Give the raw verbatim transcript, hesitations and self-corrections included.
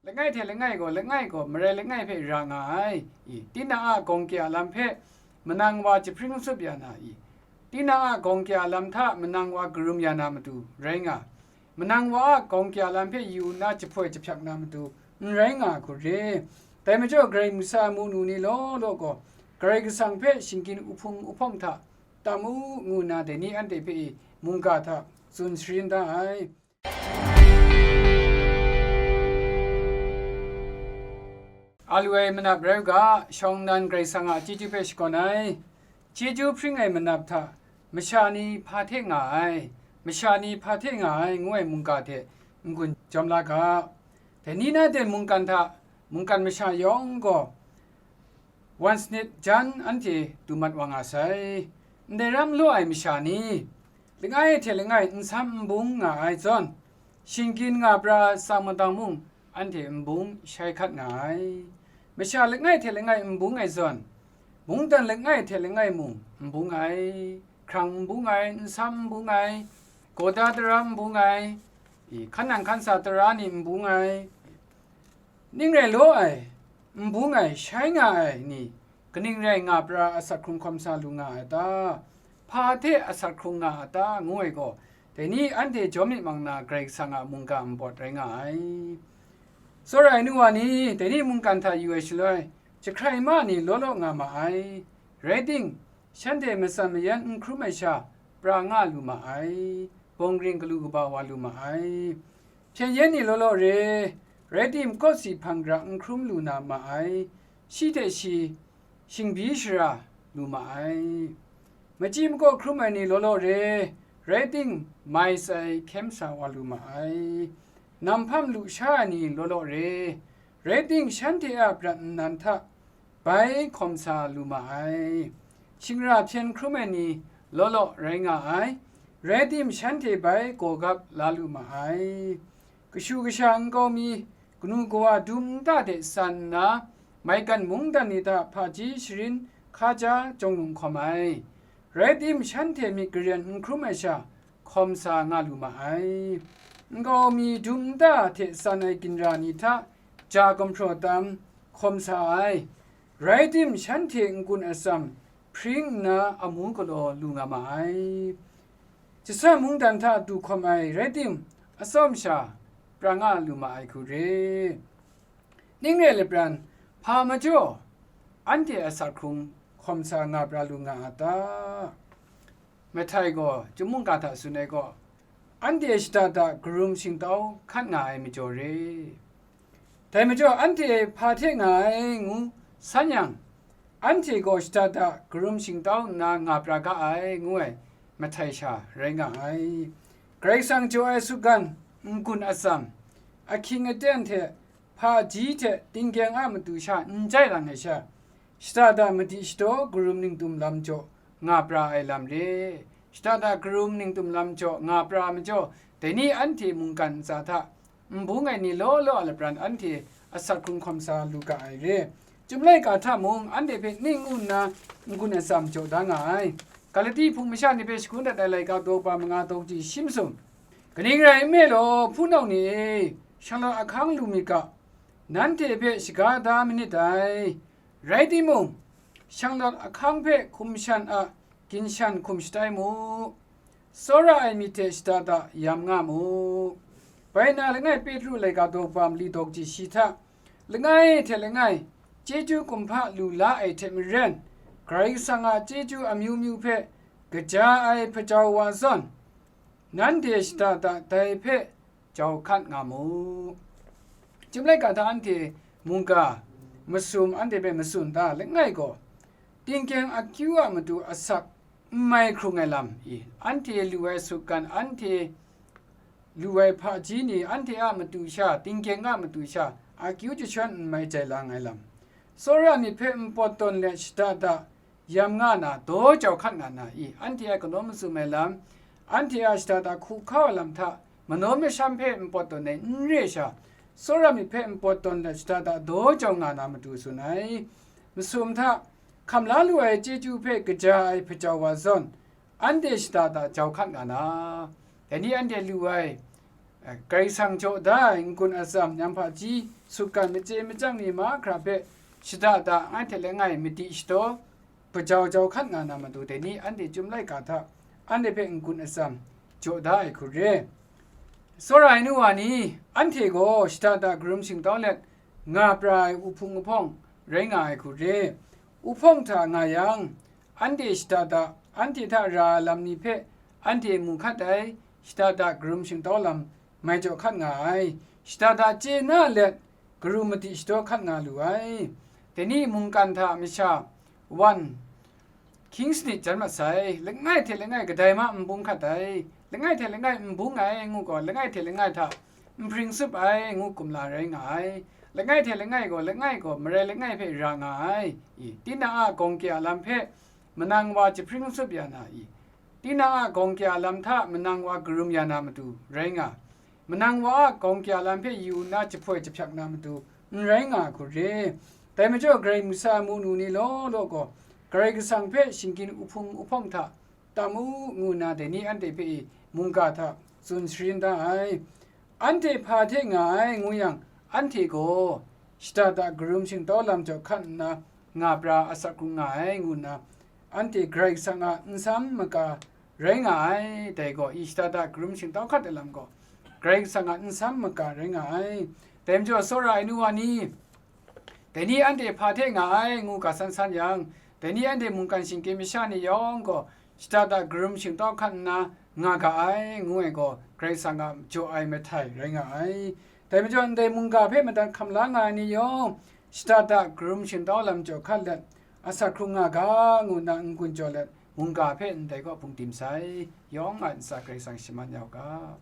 Langai hte langai gaw, langai gaw marai langai hpe ra nga ai. I, tinang a gawng kya lam hpe manang wa jahpring tsup ya na i? Tinang a gawng kya lam hta manang wa karum ya na matu rai nga, manang wa a gawng kya lam hpe yu nna jahpoi jahpyak na matu n rai nga hku re. Dai majaw, Karai mungsa mu nu ni law law gaw, Karai Kasang hpe shinggyim uhpung uhpawng hta tam u, ngu nna dai ni anhte hpe i mungga hta tsun sharin da ai. A lu ai manap rai u ga, shawng nnan Karai Kasang a chyeju hpe shakawn ai, chyeju hpring ai manap hta, masha ni hpa hte nga ai, masha ni hpa hte nga ai, ngu ai mungga hte n-gun jawm la ga. Dai ni na ten mungkan hta, mungkan masha yawng gaw, wan sanit jan anhte du mat wa nga sai. Ndai ram law ai masha ni, langai hte langai nsam n bung nga ai zawn, shinggyim nga pra ai asak matang mung anhte n bung shai hkat nga ai. Masha langai hte langai n bung ai zawn, mungdan langai hte langai mung n bung ai, hkrang n bung ai, nsam n bung ai, gawda tara n bung ai, i, hkan nang hkan sa tara ni n bung ai, ning rai law ai, n bung ai, shai nga ai ni, kaning rai nga pra asak hkrung hkawm sa lu nga ai ta? Hpa hte asak hkrung nga a ta? Ngu ai gaw, dai ni anhte jawm myit mang na Karai Kasang a mungga npawt rai nga ai. Tsawra ai nu wa ni, dai ni mungkan hta yu ai shaloi, jahkrai ma ni law law nga ma ai. Rai ting, shanhte matsan mayan n hkrum ai sha, pra nga lu ma ai, bawng ring galu kaba wa lu ma ai. Hpyen yen ni law law re, rai tim, kawsi hpang gara n hkrum lu na ma ai, shi hte shi shingbyi shara lu ma ai. Machyi makaw hkrum ai ni law law re, rai tim, mai sai hkyem sa wa lu ma ai. Nam hpam lu sha ai ni law law re, rai tim, shanhte a prat nnan hta bai hkawm sa lu ma ai. Shingra hpyen hkrum ai ni law law rai nga ai, rai tim, shanhte bai gawgap la lu ma ai. Kashu kasha nkau mi, kanu kawa dum nta hte san nna, maigan mungdan ni hta hpaji sharin hkaja jawng lung hkawm ai, rai tim, shanhte myit garen n hkrum ai sha, hkawm sa nga lu ma ai. Nkau mi dum nta hte san ai ginra ni hta ja gumhpraw tam hkawm sa ai, rai tim, shanhte n-gun atsam hpring nna amu galaw lu nga ma ai. Jahta mungdan hta du hkawm ai rai tim, atsawm sha pra nga lu ma ai hku re. Ning re lapran, hpa majaw anhte asak hkrung hkawm sa nga pra lu nga a ta? Mahtai gaw chyum mungga hta tsun ai gaw, anhte shada da karum shingtau hkat nga ai majaw re. Dai majaw, anhte hpa hte nga ai ngu san yang, anhte gaw shada da karum shingtau nna nga pra ga ai, ngu ai mahtai sha rai nga ai. Karai Kasang jaw ai sutgan, n-gun atsam, ahkying aten hte hpaji hte tinggyeng a matu sha n jai lang ai sha, shada da madi shadaw karum ningtum lam jaw nga pra ai lam re. Shada da karum ningtum lam jaw nga pra ai majaw, dai ni anhte mungkan ntsa hta n bung ai ni law law a lapran anhte asak hkrung hkawm sa lu ga ai re. Chyum laika hta mung anhte hpe ning ngu nna n-gun atsam jaw da nga ai. Galati hpung masha ni hpe shagun dat ai laika daw pa manga daw kaji shi masum. Kaning rai nme law, hpunau ni e, shanglawt ahkang lu myit ga, nanhte hpe shaga da manit dai. Rai timung, shanglawt ahkang hpe hkum shan a ginshan hkum shatai mu, tsawra ai myit hte shada da yam nga mu. Bai na langai Petru laika daw pa mali daw kaji shi hta, langai hte langai chyeju kumhpa lu la ai hte maren, Karai Kasang a chyeju amyu myu hpe kaja ai hpajau wa zawn, nanhte shada da dai hpe jau hkat nga mu. Chyum laika hta anhte mungga masum anhte hpe matsun da langai gaw, tinggyeng akyu a matu asak n mai hkrung ai lam i, anhte lu ai sutgan, anhte lu ai hpaji ni, anhte a matu sha, tinggyeng a matu sha, akyu jashawn n mai jai lang ai lam, tsawra myit hpe npawt tawn let shada da yam nga na, daw jau hkat nga na i, anhte a kanawn masum ai lam, anhte a shada da hku hkau ai lam hta manawn masham hpe npawt tawn ai n re sha, tsawra myit hpe npawt tawn let shada da daw jau nga na matu tsun ai. Masum hta hkam la lu ai chyeju hpe kaja ai hpajau wa zawn, anhte shada da jau hkat nga na, dai ni anhte lu ai Karai Kasang jaw da ai n-gun atsam, nang hpaji, sutgan machye machyang ni mahkra hpe shada da langai hte langai madi shadaw, hpajau jau hkat nga na matu, dai ni anhte Chyum laika hta anhte hpe n-gun atsam jaw da ai hku re. Tsawra ai nu wa ni, anhte gaw shada da karum shingtau let nga pra ai uhpung uhpawng rai nga ai hku re. Uhpawng hta nga yang, anhte shada da, anhte hta ra ai lam ni hpe anhte mu hkat ai, shada da karum shingtau lam mai jaw hkat nga ai, shada da chye na let, karum madi shadaw hkat nga lu ai. Dai ni mungkan hta masha wan hkying sanit jan mat sai, langai hte langai kadai ma n bung hkat ai, langai hte langai n bung ai ngu gaw, langai hte langai hta n hpring tsup ai ngu kumla rai nga ai, langai hte langai gaw, langai gaw marai langai hpe ra nga ai, i, tinang a gawng kya lam hpe manang wa jahpring tsup ya na, i, tinang a gawng kya lam hta manang wa karum ya na matu rai nga, manang wa a gawng kya lam hpe yu nna jahpoi jahpyak na matu n rai nga hku re. Dai majaw, Karai mungsa mu nu ni law law gaw, Karai Kasang hpe shinggyim uhpung uhpawng hta tam u, ngu nna dai ni anhte hpe i mungga hta tsun sharin da ai. Anhte hpa hte nga ai ngu yang, anhte gaw shada da karum shingtau lam jaw hkat nna nga pra asak hkrung nga ai, ngu nna anhte Karai Kasang a nsam maga rai nga ai. Dai gaw, i shada da karum shingtau hkat ai lam gaw, Karai Kasang a nsam maga rai nga ai. Dai majaw, tsawra ai nu wa ni, dai ni anhte hpa hte nga ai ngu ga san san yang, dai ni anhte mungkan shinggyim masha ni yawng gaw, shada da karum shingtau hkat nna nga ga ai, ngu ai gaw, Karai Kasang a jaw ai mahtai rai nga ai. Dai majaw, ndai mungga hpe madat hkam la nga ai ni yawng, shada da karum shingtau lam jaw hkat let, asak hkrung nga ga, ngu nna n-gun jaw let, mungga hpe ndai kaw hpung tim sai. Yawng a ntsa Karai Kasang shaman ya u ga.